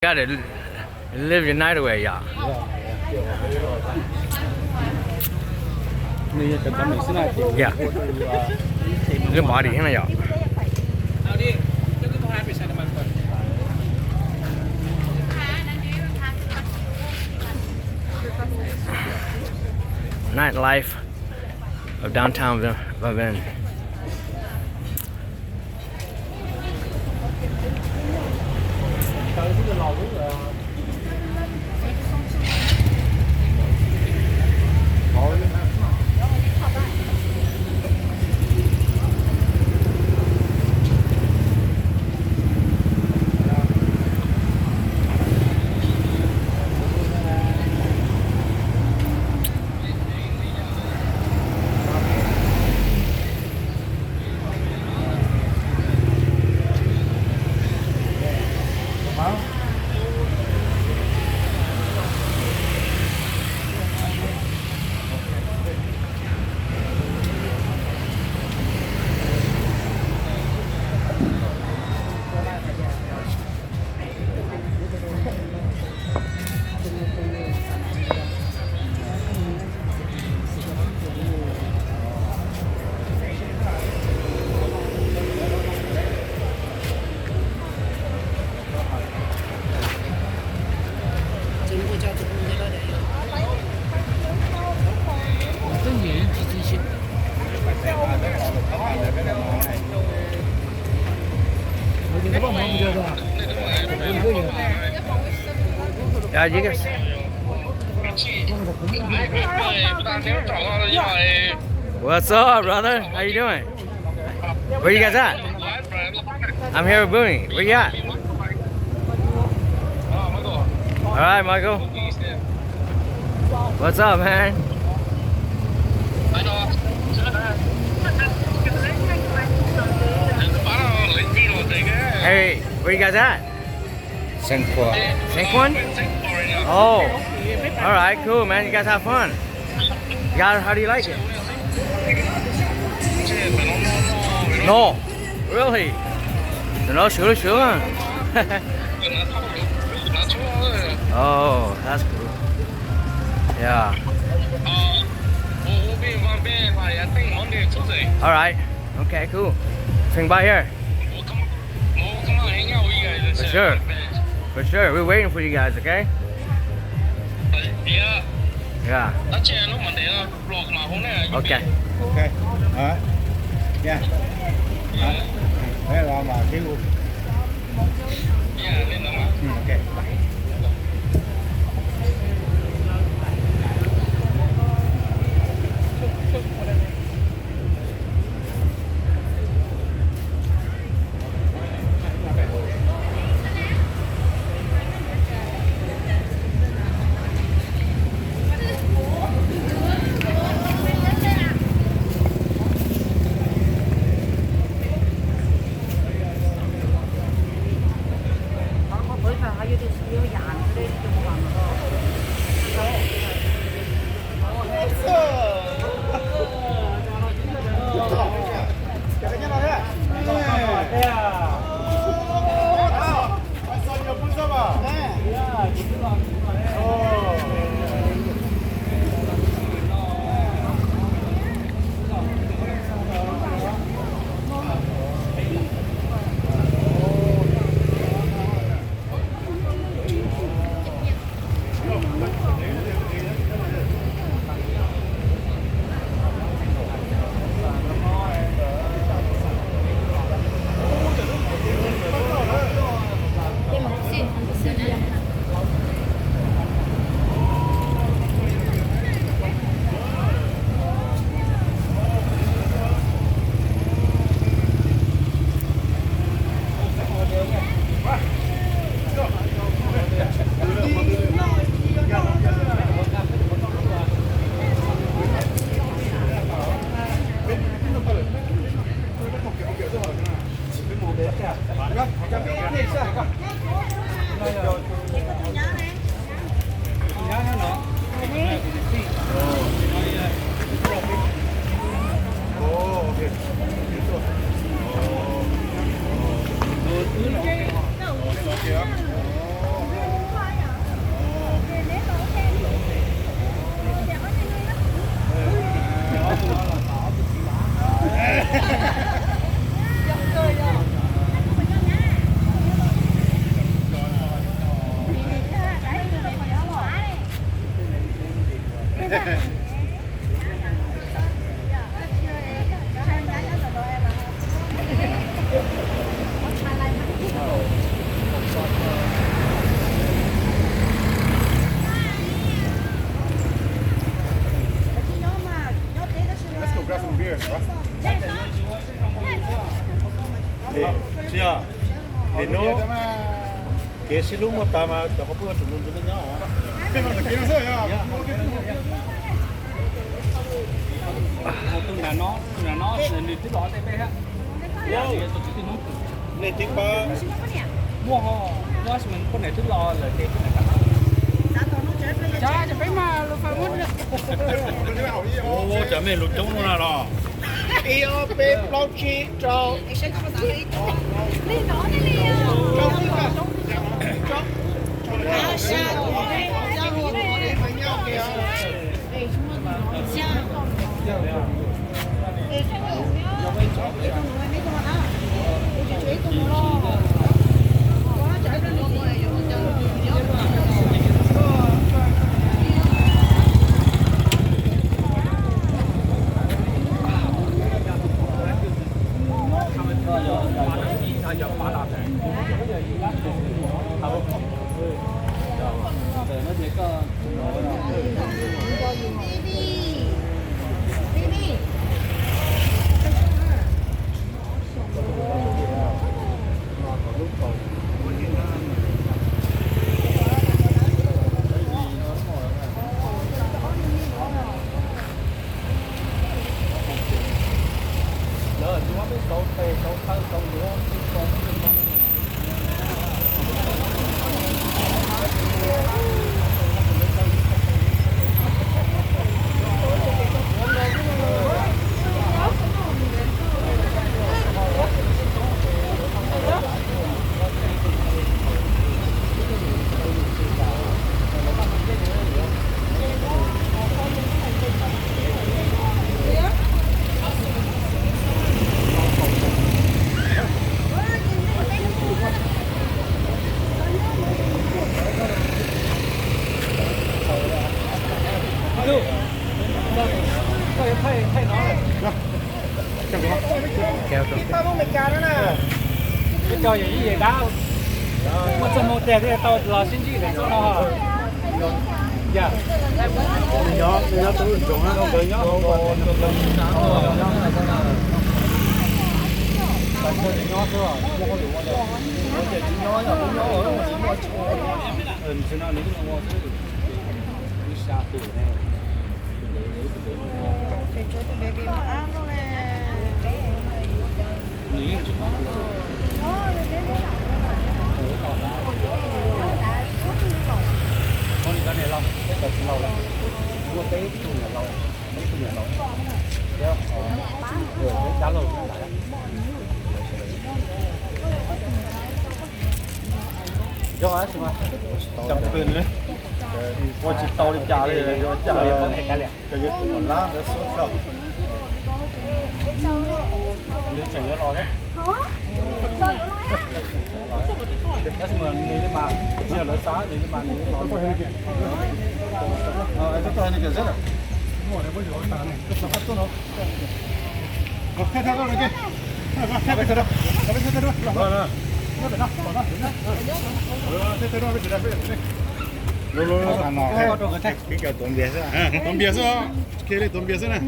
Got to live your night away, yeah. Yeah. Lub body thiab no yom. Nightlife of downtown Va Vinh. Yeah, you guys. What's up, brother? How you doing? Where you guys at? I'm here with Booney. Where you at? All right, Michael. What's up, man? Hey, where you guys at? Sengkuan. Sengkuan? Oh, all right, cool, man. You guys have fun. You guys, how do you like it? No, really? Nws noj sub sub. Oh, that's cool. Yeah. All right. Okay, cool. Swing by here. For sure. For sure. We're waiting for you guys, okay? Yeah. Okay. Okay. All right. Yeah. All right. All right. All right. Okay. Bye. Let's go grab some beers, bro. Sim yog, nim no kev sib hlub muaj tas mas cov qhov pub tsum ntu ntu me nyob. Tus nram no, tus nram no nws twb los tej peb thiab. Nej twb pab muaj ho, muaj poj niam twb los lawm ces twb nram no. Cov peb mas lus fawm muab. Ua cov me lus coob no na los. Ib ob peb plaub tsib rau. Peb cov yawm yij yawm dab, muaj txoj hmoo tiag thiaj tau los sib ntsib ntawm txoj no. Yog, nyob nyob tus ntsoov no nkawd nyob hauv, nyob xwb, nyob hauv lus ua ces nyob nyob nyob ua tsis muaj tsis ua, nws no nws ua xwb, ib xya tus ne. Yog, ua tsis tau li cas li, yog cas li. Cov yuav tus lab ntawd xub tso. Nws tseem yuav los thiab. Tab sis mas nws li mas, tsis yog lawv xav nws li mas nws los. Tuav npias xwb, tuav npias xwb na.